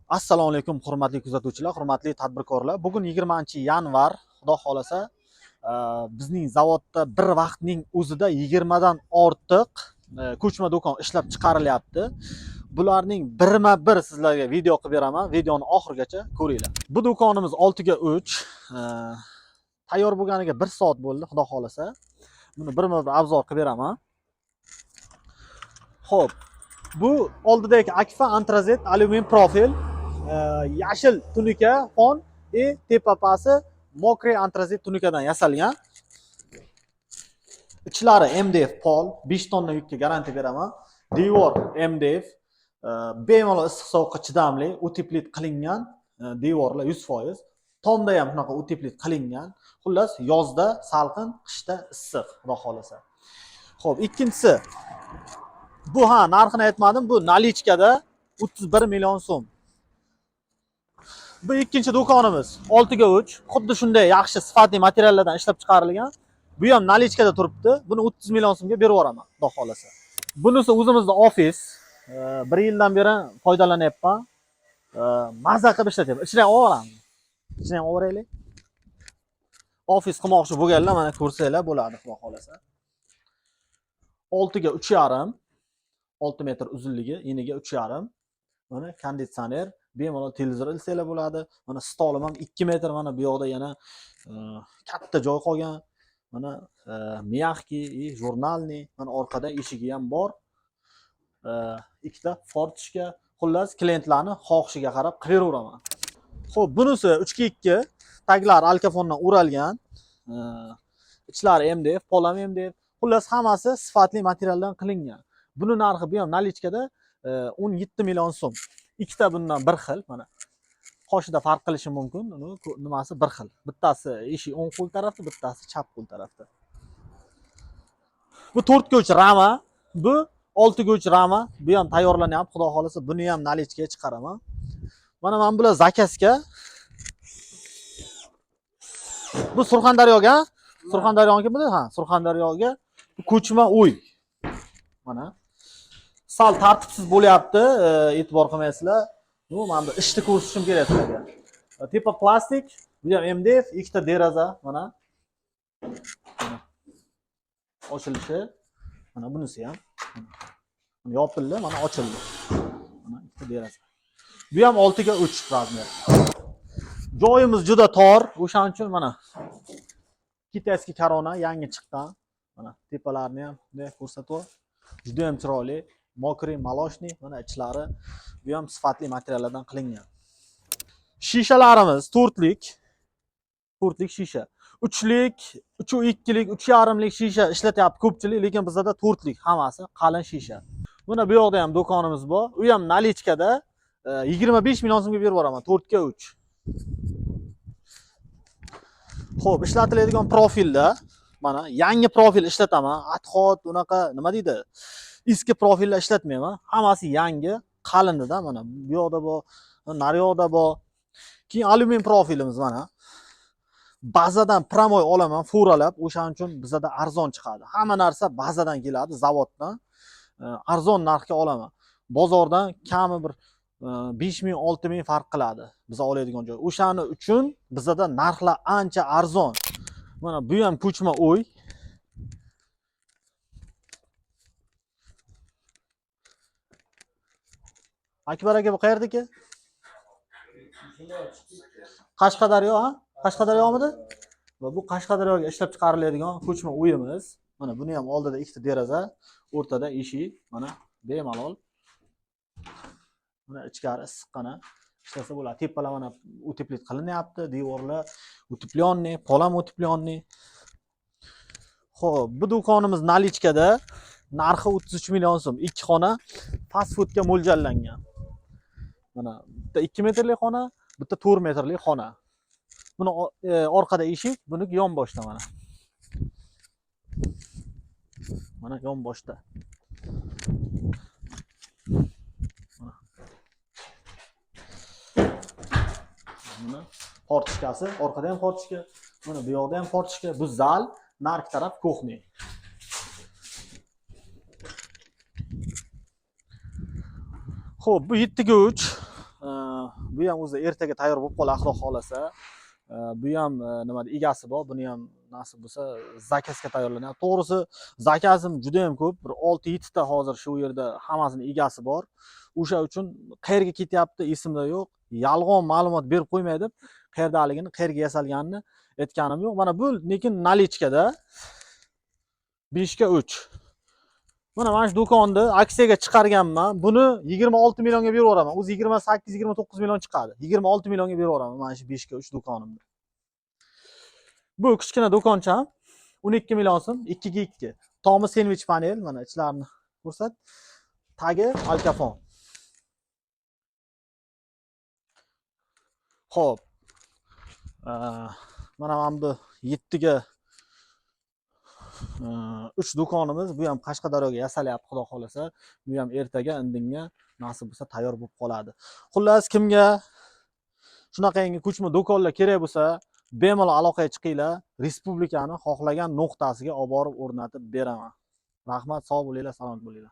Assalomu alaykum, hurmatli kuzatuvchilar, hurmatli tadbirkorlar. Bugun 20-yanvar, xudo xolasa, bizning zavodda bir vaqtning o'zida 20 dan ortiq ko'chma do'kon ishlab chiqarilyapti. Bularning birma-bir sizlarga video qilib beraman. Videoni oxirigacha ko'ringlar. Bu do'konimiz 6 ga 3, tayyor bo'lganiga 1 soat bo'ldi, xudo xolasa. Buni birma-bir obzor qilib beraman. Xo'p, bu oldidagi Akfa antrazit alyumin profil, yashil tunika fon и tepapasi мокрый antrazit tunikadan yasalgan. Ichlari MDF pol, 5 tonna yukka garantiya beraman. Devor MDF, bemalol issiq sovuqqa chidamli, uteplit qilingan devorlar 100%. Tomda ham shunaqa uteplit qilingan. Xullas, yozda salqin, qishda issiq, xudo xolasa. Xo'p, ikkinchisi bu, ha, narxini aytmadim, bu nalichkada 31 million so'm. Bu ikkinchi do'konimiz 6 ga 3, xuddi shunday yaxshi sifatli materiallardan ishlab chiqarilgan. Bu ham nalichkada turibdi. Buni 30 million so'mga berib yuboraman, xudo xolasa. Bunisi o'zimizda ofis. Bir yildan beri foydalanyapman. Maza qilib ishlatyapman. Ichini ham olamiz. Ichini ham olib. Ofis qilmoqchi bo'lganlar mana ko'rsanglar bo'ladi, xudo xolasa. 6 ga 3,5, 6 metr uzunligi, eniga 3,5. Mana konditsioner, bemalol televizor ilsanglar bo'ladi. Mana stolim ham 2 metr, mana bu yoqda yana katta joy qolgan. Mana мягкий и журнальный, mana orqada eshigi ham bor. Ikkita fortichka. Xullas, klientlarni xohishiga qarab qilaveraman. Xo'p, bunisi 3 ga 2, taglar alkafondan o'ralgan. Ichlari MDF, pol ham MDF. Xullas, hammasi sifatli materialdan qilingan. Buni narxi bu ham nalichkada 17 million so'm. Ikkita bundan bir xil, mana. Qoshida farq qilishi mumkin, uni nimasi bir xil. Bittasi eshik o'ng qo'l tarafda, bittasi chap qo'l tarafda. Bu 4 ga 3 rama, bu 6 ga 3 rama. Bu ham tayyorlanyapti, xudo xolasa, buni ham nalichkaga chiqaraman. Mana bular zakazga. Bu Surxondaryoga, Surxondaryoniki? Ha, Surxondaryoga ko'chma uy. Mana. Sal tartibsiz bo'lyapti, e'tibor qilmaysizlar. Bu mana bu ishni ko'rsatishim kerak sizlarga. Tepa plastik, bu ham MDF, ikkita deraza, mana. Mana. Ochilishi. Mana bunisi ham. Mana yopildi, mana ochildi. Mana ikkita deraza. Bu ham 6 ga 3 razmer. Joyimiz juda tor, o'shaning uchun mana китайский korona yangi chiqqan. Mana tepalarni ham bunday ko'rsatib, juda ham chiroyli, мокрый, молочный, mana ichlari bu ham sifatli materiallardan qilingan. Shishalarimiz to'rtlik, to'rtlik shisha. Uchlik, 3.2lik, 3.5lik shisha ishlatyapti ko'pchilik, lekin bizda to'rtlik hammasi qalin shisha. Mana bu yoqda ham do'konimiz bor. U ham nalichkada 25 million so'mga berib yuboraman, 4 ga 3. Xo'p, ishlatiladigan profilda mana yangi profil ishlataman. Atxot unaqa nima deydi? Eski profillar ishlatmayman. Hammasi yangi, qalinida mana bu yoqda bor, naryoqda bor. Keyin alyumin profilimiz mana. Bazadan прямой olaman, furalab, o'shaning uchun bizada arzon chiqadi. Hamma narsa bazadan keladi, zavoddan. Arzon narxga olaman. Bozordan kami bir 5 ming, 6 ming farq qiladi biz oladigan joy. O'shani uchun bizada narxlar ancha arzon. Mana bu ham ko'chma uy. Akbar aka, bu qayerdiki? Qashqadaryo, ha? Qashqadaryomidi? Va bu Qashqadaryoga ishlab chiqariladigan ko'chma uyimiz. Mana buni ham oldida ikkita deraza, o'rtada eshik, mana bemalol. Mana ichkari issiqqina ishlasa bo'ladi. Tepalar mana uteplit qilinyapti, devorlar utepленный, pol ham utepленный. Xo'p, bu do'konimiz nalichkada, narxi 33 million so'm. 2 xona fast foodga mo'ljallangan. Mana bitta 2 metrli xona, bitta 4 metrli xona. Buni orqada eshik, buniki yonboshda mana. Mana yonboshda. Mana fortichkasi, orqada ham fortichka, mana bu yoqda ham fortichka. Bu zal, narigi taraf kuxня. Xo'p, bu 7 ga 3. Bu ham o'zi ertaga tayyor bo'lib qoladi, Xudo xohlasa. Bu ham nima egasi bor, buni ham nasib bo'lsa заказ ga tayyorlanyapti. To'g'risi, заказ im juda ham ko'p, bir 6-7 ta hozir shu yerda, hammasini egasi bor. O'sha uchun qayerga ketyapti, esimda yo'q. Yolg'on ma'lumot berib qo'ymay deb, qayerdaligini, qayerga yasalganini aytganim yo'q. Mana bu lekin наличка da 5 ga 3. Mana shu do'konni aksiyaga chiqarganman. Buni 26 millionga berib yuboraman. O'zi 28, 29 million chiqadi. 26 millionga berib yuboraman mana shu 5 ga 3 do'konimni. Bu kichkina do'koncham 12 million so'm, 2 ga 2. Tomi sendvich panel, mana ichlarini ko'rsat. Tagi alkafon. Xo'p. Mana bu 7 ga 3 do'konimiz, bu ham Qashqadaryoga yasalyapti, Xudo xohlasa. Bu ham ertaga, indinga nasib bo'lsa tayyor bo'lib qoladi. Xullas, kimga shunaqangi ko'chma do'konlar kerak bo'lsa, bemalol aloqaga chiqinglar. Respublikani xohlagan nuqtasiga olib borib o'rnatib beraman. Rahmat, sog' bo'linglar, salomat bo'linglar.